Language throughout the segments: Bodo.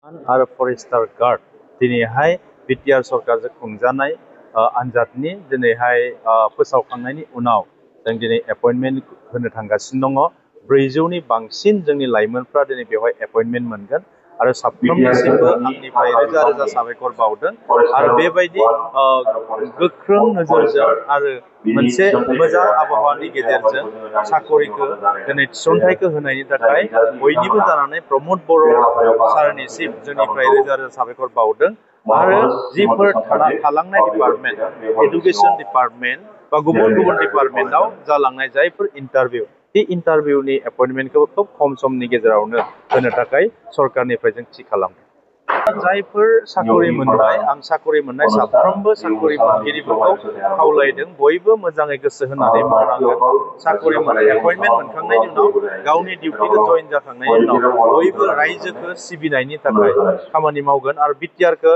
आरो फरेस्टार गार्ड दिनैहाय बिटिआर सरकारजों खुंजानाय आनजादनि दिनैहाय फोसावखांनायनि उनाव जों दिनै एपइन्टमेन्ट होनो थांगासिनो दङ। 400नि बांसिन जोंनि लाइमोनफ्रा दिनै बेवहाय एपइन्टमेन्ट मोनगोन आरो साफ्रोमनिसिमबो आंनिफ्राय रोजा रोजा साबायखर बावदों आरो बेबायदि गोख्रों नोजोरजों आरो मोनसे मोजां आबहावानि गेजेरजों साकरिखौ दिनै थिसनथाइखौ होनायनि थाखाय बयनिबो जानानै प्रमद बर' सारनिसिम जोंनिफ्राय रोजा रोजा साबायखर बावदों आरो जिफोर थालांनाय डिपार्टमेन्ट एडुकेशन डिपार्टमेन्ट बा गुबुन गुबुन डिपार्टमेन्टआव जालांनाय जायफोर इन्टारभिउ बे इन्टारभिउनि एपइन्टमेन्टखौ खोब खम समनि गेजेरावनो होनो थाखाय सरकारनिफ्राय जों थि खालामदों। जायफोर साकरि मोनबाय आं साकरि मोननाय साफ्रोमबो साकरि मोनगिरिफोरखौ खावलायदों बयबो मोजाङै गोसो होनानै मावनांगोन। साकरि एपइन्टमेन्ट मोनखांनायनि उनाव गावनि डिउटिखौ जइन जाखांनायनि उनाव बयबो रायजोखौ सिबिनायनि थाखाय खामानि मावगोन आरो बिटिआरखौ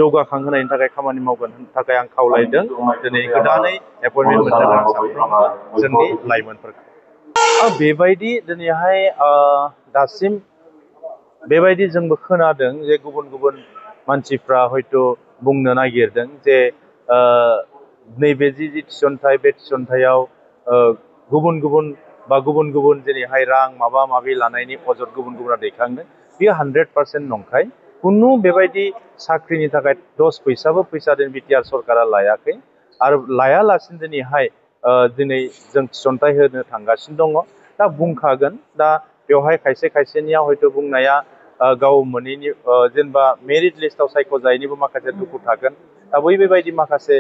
जौगाखांहोनायनि थाखाय खामानि मावगोन थाखाय आं खावलायदों दिनै गोदानै एपइन्टमेन्ट मोननो गोनां साफ्रोमबो जोंनि लाइमोनफोरखौ। बेबायदि दिनैहाय दासिम बेबायदि जोंबो खोनादों जे गुबुन गुबुन मानसिफ्रा हयथ' बुंनो नागिरदों जे नैबे जि थिसनथाइ बे थिसनथाइयाव गुबुन गुबुन जेरैहाय रां माबा माबि लानायनि अजद गुबुन गुबुना दैखांदों। बेयो 100% नंखाय। खुनु बेबायदि साख्रिनि थाखाय 10 फैसाबो फैसा बिटिआर सरकारा लायाखै आरो लायालासिनो दिनैहाय दिनै जों थिसनथाइ होनो थांगासिनो दङ। दा बुंखागोन दा बेवहाय खायसे खायसेनिया हयथ' बुंनाया गाव मोनैनि जेनेबा मेरिट लिस्टआव सायख'जायैनिबो माखासे दुखु थागोन। दा बेबायदि माखासे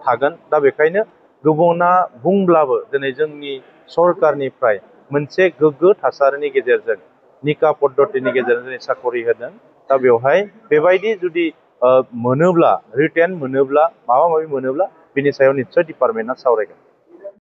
थागोन। दा बेखायनो गुबुना बुंब्लाबो दिनै जोंनि सरकारनिफ्राय मोनसे गोग्गो थासारिनि गेजेरजों निका पद्धतिनि गेजेरजों दिनै साकरि होदों। दा बेवहाय बेबायदि जुदि मोनोब्ला रिटेन मोनोब्ला माबा माबि मोनोब्ला बिनि सायाव निस्सय डिपार्टमेन्टआ सावरायगोन।